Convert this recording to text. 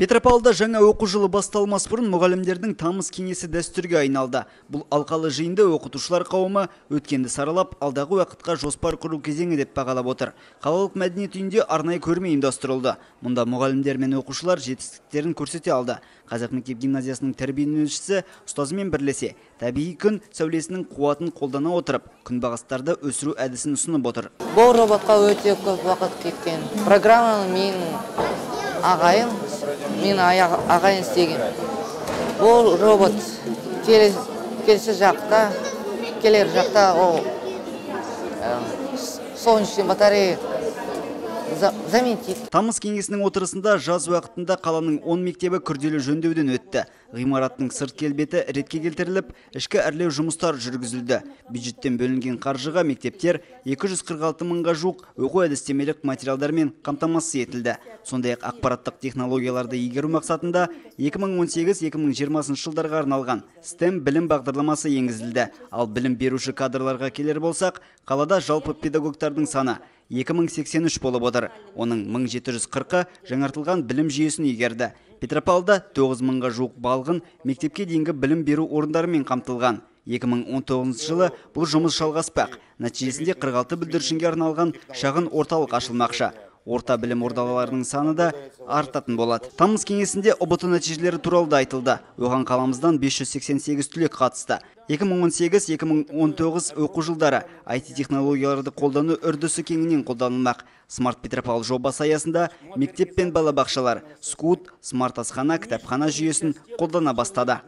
Петропавлда жаңа оқу жылы басталмас бұрын мұғалімдердің тамыз кеңесі дәстүрге айналды. Бұл алқалы жиынды оқытушылар қауымы өткенді саралап, алдағы уақытқа жоспар құру кезеңі деп бағалап отыр. Қалалық мәдениет үйінде арнайы көрме ұйымдастырылды. Мұнда мұғалімдер мен оқушылар жетістіктерін көрсете алды. Қазақ мектеп гимназиясының тәрбиеленушісі ұстазымен бірлесе табиғи күн сәулесінің қуатын қолдана отырып, күнбағыстарды өсіру әдісін ұсынып отыр. Бұл роботқа өте көп уақыт кеткен. Программаны менің ағайым, мен ағайын істеген. Бұл робот келесі жақта, келер жақта ол солнечный батарея заменить. Тамыз кеңесінің отырысында жаз уақытында қаланың 10 мектебі күрделі жөндеуден өтті. Ғимараттың сырт келбеті ретке келтіріліп, ішкі әрлеу жұмыстары жүргізілді. Бюджеттен бөлінген қаржыға мектептер 246 мыңға жуық оқу әдістемелік материалдармен қамтамасыз етілді. Сондай-ақ ақпараттық технологияларды игеру мақсатында 2018-2020 жылдарға арналған STEM білім бағдарламасы енгізілді. Ал білім беруші кадрларға келер болсақ, қалада жалпы педагогтардың саны 2083 болып отыр. Оның 1740-ы жаңартылған білім жүйесін игерді. Петропавлда 9000-ға жуық балғын мектепке дейінгі білім беру орындарымен қамтылған. 2019 жылы бұл жұмыс жалғаспақ. Нәтижесінде 46 бүлдіршінге арналған шағын орталық ашылмақшы. Орта білім ордаларының саны да артатын болады. Тамыз кеңесінде ҰБТ нәтижелері туралы да айтылды. Оған қаламыздан 588 түлек қатысты. 2018-2019 оқу жылдары IT технологияларды қолдану үрдісі кеңінен қолданылмақ. Смарт Петропавл жобасы аясында мектеп пен балабақшалар, скут, смарт асхана, кітапхана жүйесін қолдана бастады.